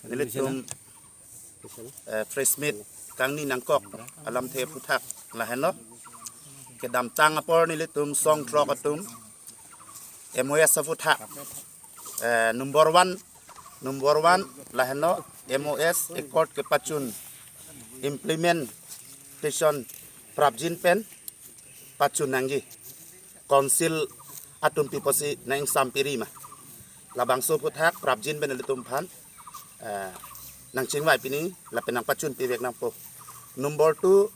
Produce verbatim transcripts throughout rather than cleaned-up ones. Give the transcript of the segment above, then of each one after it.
Nelitum eh, press meet kangni nangkok alamthe aphuthak lahenlo. Kedamtang apor nelitum song throk atum M O S aphuthak, eh, number one, number one lahenlo, M O S accord kepachun implementation prapjin pen pachun nangji. Council atum pi apotsi nang-ingsam piri ma. Labangso aphuthak prapjin pen nelitum aphan, eh, nangchingvai pini lapen nangpachun pivek nangpo. Number two,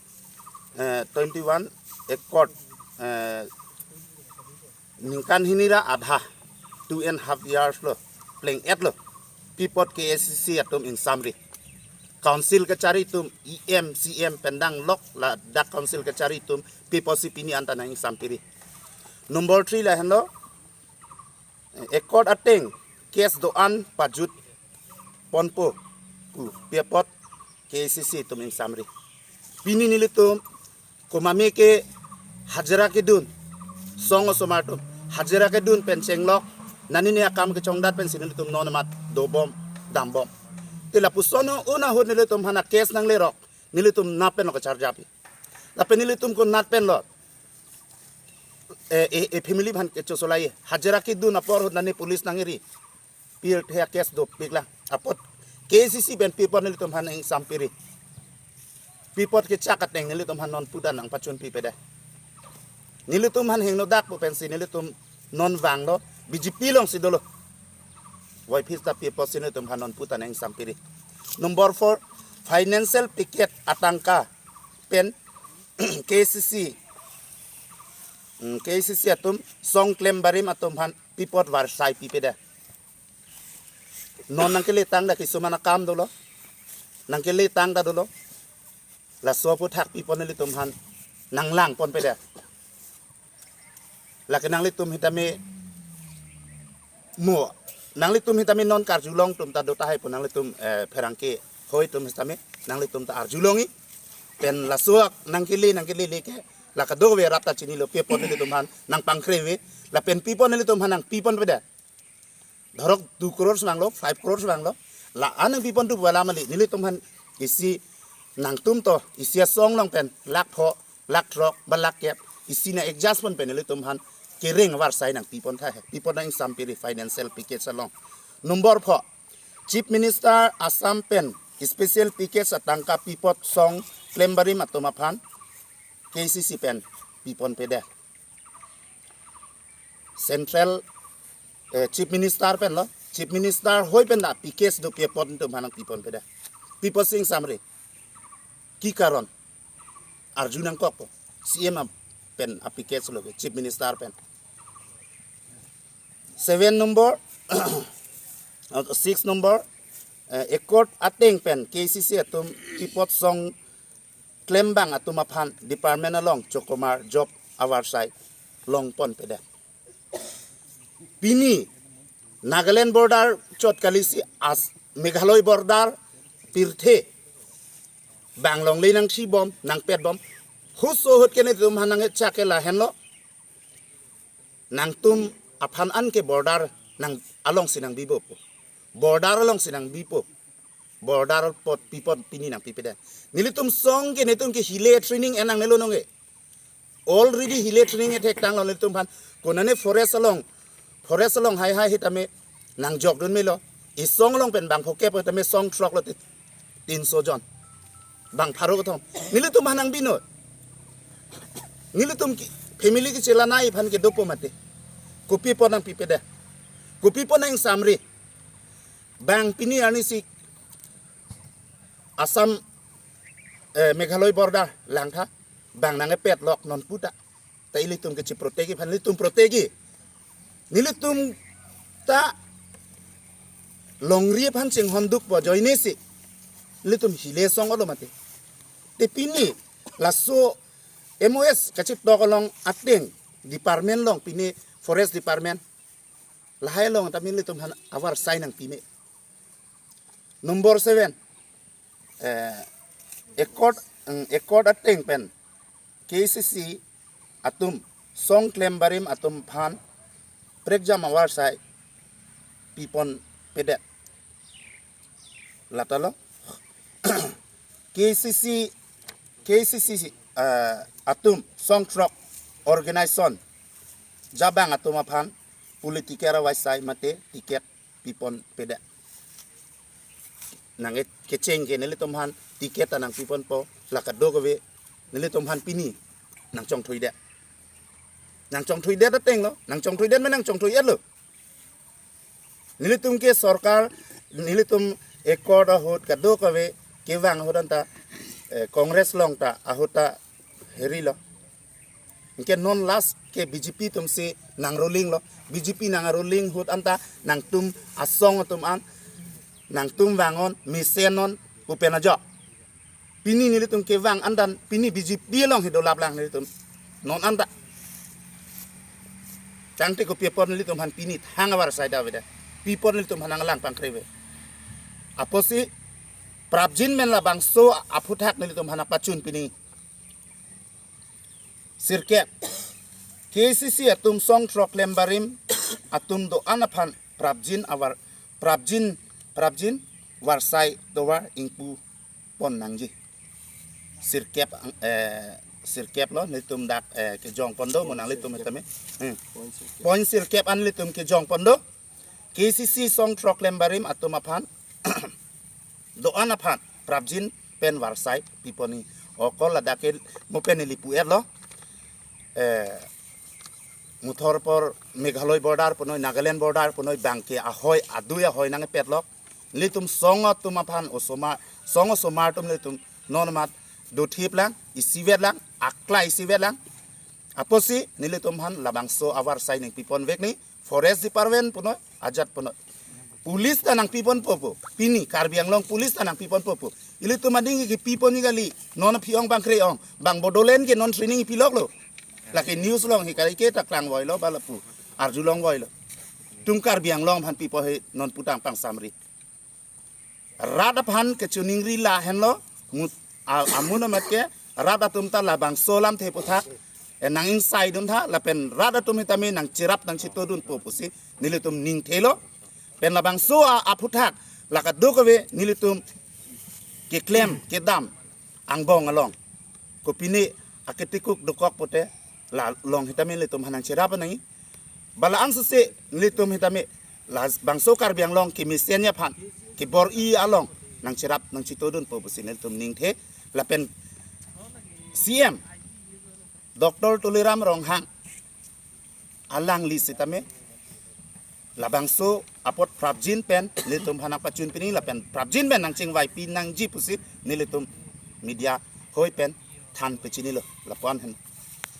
eh, twenty-one accord, eh, ningkan hini ra adha, two and half years lo, pleng-et lo. Pi apot K A C C atum ingsamri. Council kachari atum, E M, C M pen danglok ladak council kachari atum pi apotsi pini anta nang-ingsam piri. Number three lahenlo, eh, accord ateng case do-an pajut ponpo pu pi apot K A C C atum ingsamri. Pini nelitum komatme ke hajira kedun, song osomar atum hajira kedun pen chenglok, nani ne akam kechongdat pensi nelitum non amat dobom, dambom. Te lapuson un ahut nelitum aphan a-case nanglerok, nelitum nat pen lo kacharjapi. Lapen nelitum ko nat pen lo, eh, eh, eh, family aphan kechosolai. Hajira kedun apor ahut nani police nangiri. Pirthe a-case dopik lang. Apot K A C C pen pi apot nelitum aphan ingsam piri. Pi apot kechak ateng nelitum aphan non puta nangpachun pipedet. Nelitum aphan hingno dak pu pensi nelitum non vanglo, B J P alongsi dolo. Wai phista pi apotsi nelitum aphan non puta nang-ingsam piri. Number four, financial package atangka pen K A C C, mm, K A C C atum song klembarim atum aphan pi apot varsai pipedet. Non nangkele tangda kisuman akam dolo. Nangkele tangda dolo. Laso aphuthak pi apot nelitum aphan nanglang ponpedet. Lake nanglitum hitame mo, nanglitum hitame non karjulong atum ta do tahai pu nanglitum, eh, pherangke hoi atum hitame nanglitum ta arjulongji. Pen laso nangkele, nangkele le ke la kadokave rat ta chinilo, pi apot nelitum aphan nangpangkrevi, lapen pi apot nelitum aphan nangpi ponpedet. Dhorok two crores vanglo, five crores vanglo. La-an nangpi pon tu pu alam kali, nelitum aphan isi nangtum to, isi asong along pen lakh pho, lakh throk, ba lakh kep, isi nang-adjust pon pen nelitum aphan kereng varsai nangpi pon tahai. Pi apot nang-ingsam piri financial package along. Number four, Chief Minister Assam pen special package atangka pi apot song klembarim atum aphan K A C C pen pi ponpedet. Central, eh, Chief Minister pen lo, Chief Minister hoi pen ta package do pi apot nelitum aphan nangpi ponpedet. Pi apotsi ingsamri. Ki karon? Arju nangkokpo. C M pen a-package lo ke, Chief Minister pen. Seven number, six number, eh, accord ateng pen K A C C atum pi apot song klembang atum aphan department along chokomar job avarsai long ponpedet. Pini Nagaland border chot kalisi as Meghalaya border pirthe bang longle nangchibom, nangpetbom. Huso ahut ke nelitum aphan nang-echak ke lahenlo. Nangtum aphan an ke border nang alongsi nangbipo. Border alongsi nangbipo. Border apot pi apot pini nangpipedet. Nelitum song ke nelitum ke hile training enang nelo nonke. Already hile training ethektanglo nelitum aphan. Konane forest along, forest along haihai hitame nangjokdun melo. Isong along pen bang phokep hitame song throk lo ti, tinso jon. Bang pharo kethom. Nelitum aphan nangbinon. Nelitum ke family kechelanai aphan ke dopo mati. Kopi apot nangpipedet. Kopi apot nang-ingsamri. Bang pini arnisi Assam, eh, Meghalaya border langtha. Bang nang-epetlok non puta. Ta ilitum kechi-protectji aphan nelitum protectji. Nelitum ta longri aphan chinghon dukpo ajoinesi nelitum hile song olo mati. Te pini laso M O S kachitok along ateng department along pini forest department lahai along tame nelitum aphan avarsai nangpi me. Number seven, eh, accord, mm, accord ateng pen K A C C atum song klembarim atum aphan prekjam avarsai pi ponpedet. Latalo. K C C, K C C, eh, atum song throk organization jabang atum aphan political avisai mate ticket pipon pedet. Nang et kecheng ke nelitum aphan ticket ta nangpiponpo, la kadokave nelitum aphan pini nangchongthuidet. Nangchongthuidet ateng lo, nangchongthuidet ma nangchongthui-et lo. Nelitum ke sorkar, nelitum accord ahut kadokave kevang ahut anta, eh, Congress along ta ahut ta heri lo. Anke non last ke B J P atum si nang ruling lo. B J P nang ruling ahut anta nangtum asong atum an, nangtum vang-on, mesen-on pu pen ajok. Pini nelitum kevang andan, pini B J P along he dolap lang nelitum. Non anta. Tangte kopi apot nelitum aphan pini thang avarsai da avedet. Pi apot nelitum aphan nanglang pangkre ave. Apotsi prapjin pen labangso aphuthak nelitum aphan nangpachun pini. Sirkep. K C C atum song throk klembarim atum do-an aphan prapjin avar, prapjin, prapjin varsai tovar ingpu pon nangji. Sirkep ang, eh, sirkep lo nelitum dak, eh, kejongpon do mo nanglitum hetame. Hmm. Point sirkep an nelitum kejongpon do. K C C song throk klembarim atum aphan do-an aphan prapjin pen varsai pipon ni. Okol ladak ke mo pen neli pu-et lo. Eh, muthor apor Meghalaya border punoi, Nagaland border punoi bangke ahoi, adui ahoi nangpet lo. Nelitum song atum aphan osomar, song osomar atum nelitum non amat dothip lang, isivet lang, akla isivet lang. Apotsi nelitum aphan labangso avarsai nangpipon vek ni, Forest Department punoi, ajat punoi. Police ta nangpiponpo pu. Pini Karbi Anglong Police ta nangpiponpo pu. Ilitum ading ke pipon ni kali. Non aphi-ong pangkre-ong. Bang Bodoland ke non training pi lok lo. Lake news along he kali ke ta klangvoi lo ba lapu. Arjulongvoi lo. Tum Karbi Anglong aphan pipo he non putang pangsamri. Rat aphan kechiningri lahenlo, mut, a-, amun amat ke, rat atum ta labangso alamthe aphuthak, eh, nang-ingsaidun tha, lapen rat atum hetame nangcherap nangchitodunpo pusi, nelitum ningthelo, pen labangso a-, aphuthak, la kadokave, nelitum keklem, kedam, angbong along. Kopine aketikuk dokok pote, la along hetame nelitum aphan nangcherap nangji. Ba la-an sese nelitum hetame labangso Karbi Anglong kemesenji aphan, kebor-i along, nangcherap nangchitodunpo pusi nelitum ningthe, lapen C M, Doctor Tuliram Ronghang, alangli sitame, labangso apot prapjin pen, nelitum aphan nangpachun pini lapen prapjin pen nangchingvai pi nangji pusi, nelitum media hoi pen than pechinilo, lapu-an hen.